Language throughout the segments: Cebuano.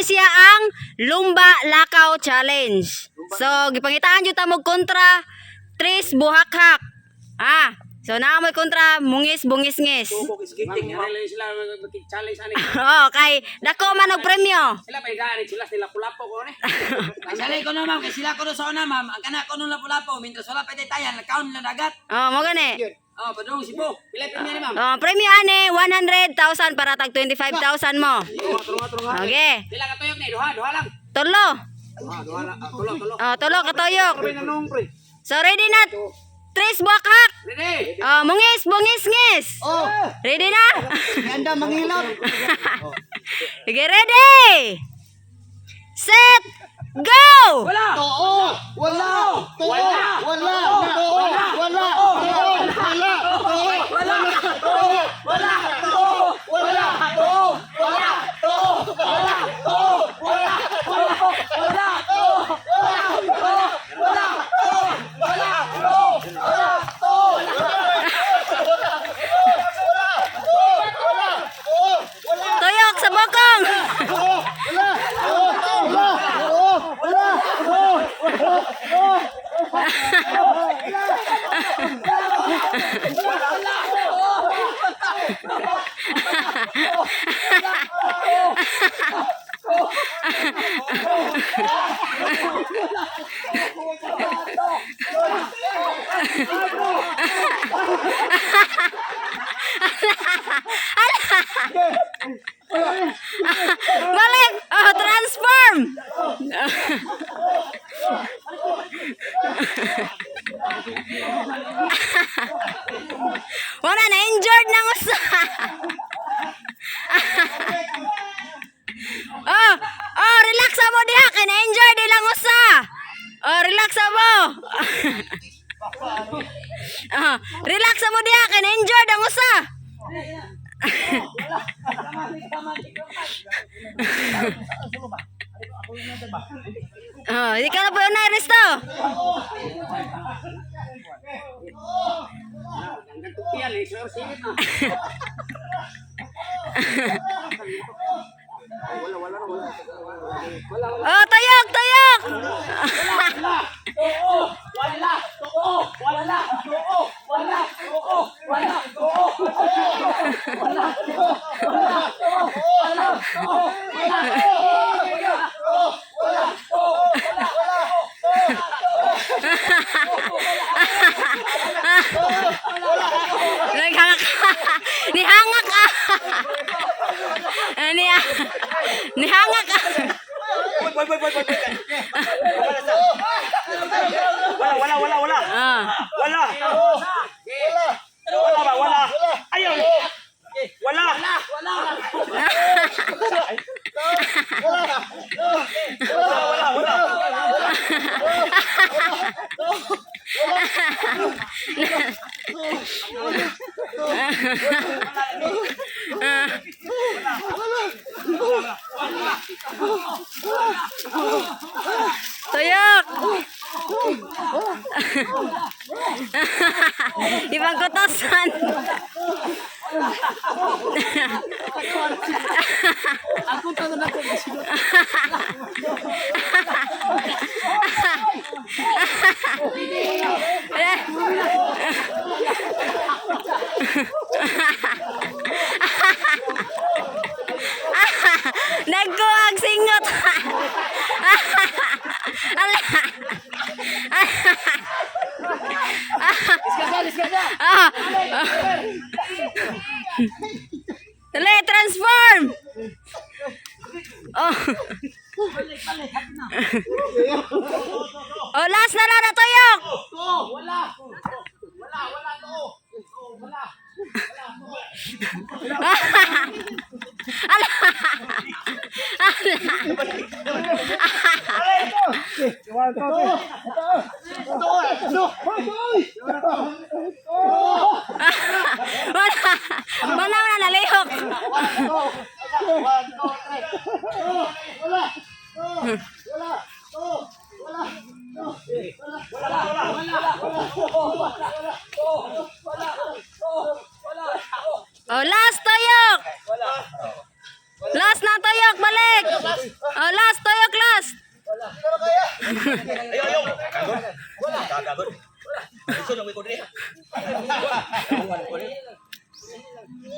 ni siya ang Lumba Lakaw Challenge. So gipangitaan jud ta mo kontra tres buhakhak. Ah, so naa mo'y kontra mungis bungis ngis. Skating, ma'am. Sila mag-challenge ani. Oh, kay dako man og premyo. Sila pa higaan sila sila kulapo ko ni. Ay ko na, ma'am, kay sila ko na sa una, ma'am. Ang kana ko nung lapu-lapo, mintras wala pa tayan, nagkaon na dagat. Oh, mo gani. Oh, padung Cebu. Pila premyo ni, ma'am? Oh, premyo ani 100,000 para tag 25,000 mo. Okay. Pila ka tuyok ni? Duha, duha lang. Tulo. Duha, duha lang. Ah, tulo, tulo. Oh, tulo katuyok. Nanong pre. So ready na tres buhakhak. Ready? Oh, mungis bungis ngis. Oh, Ready na? ganda mangilot. Sige, ready! Set! Go! Wala. Oo, wala. Oo, wala. Oo, wala. Oo, wala. Oo, wala. Oo, wala. Oo, wala. Oo, wala. Oo, wala. Oo, wala. Wala! Wala! Wala! Wala! Wala! Tuyok sa bokong! Wala. Oo, wala. Oo, wala. Oo, Balik! Oh, transform! Wala na, injured na usa! Oh, oh, relax mo diha kay na injured ilang usa. Oh, relax mo. Oh, relax mo diha kay na injured ang usa. Oh, di ka na po na Ernesto. Hanggang tupian eh, sir, singit na. Oh, tayok, tayok. Oo! Wala! Oo! Wala! Oo! Wala! Oo! Wala! Oo! Wala! Wala! Wala! Oo! Wala! Wala! Oo! Naghangak. Nihangak ah. Eh, nihangak ah. Wala, wala, wala, wala. Ah. Wala. Wala ba? Wala. Ayaw. Wala. Wala! Wala, wala. Tuyok. Ibang kutosan. Ako pa na ako. Eh. Nagkuhag singot. Ala. Ah. Dali, transform! Oh. Oh, last na lang na tuyok! Wala! Wala! Wala! Oo! Wala! Ala! Wala! Wala na nalihok! One, two, three. Wala. Wala. Wala. Oh, last tuyok! Last na tuyok! Tuyok, balik. Oh, last, tuyok, last. Ayaw, ayaw. Gagod. Gusto na ko diri.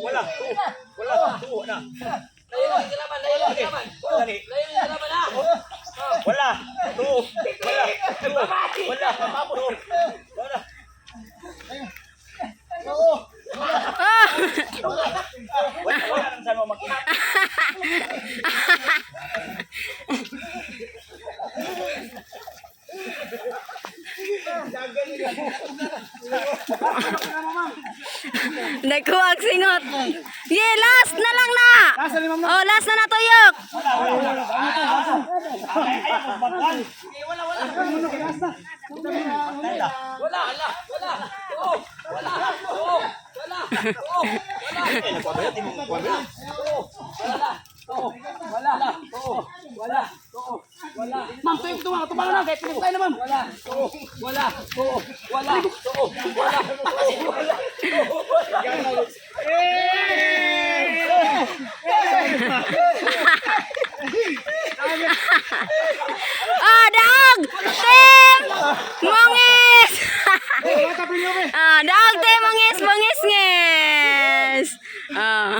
Wala. Wala. Tuo na. Layo lang kalaban, layo lang kalaban. Wala. Layo lang kalaban ah. Wala. Tuo. Wala. Tuo. Wala. Tuo. Wala. Oh. Wala. Wala nang saan mo makita. Nakuha ang singot. Yeah, last na lang na. Oh, last na na, tuyok. Wala, wala, wala. Oo, wala, oo, wala, oo, wala. Oo, wala, oo, wala, oo, wala, oo, wala. Ma'am, tuyo ko tuwa, tuwa na kay pinagpay na ma'am. Wala, oo, wala, oo, wala, oo, wala, oo, wala, oo, wala. Ah, daog! Team! Mongis! Ah, daog team mongis, mongis ngis. Ah.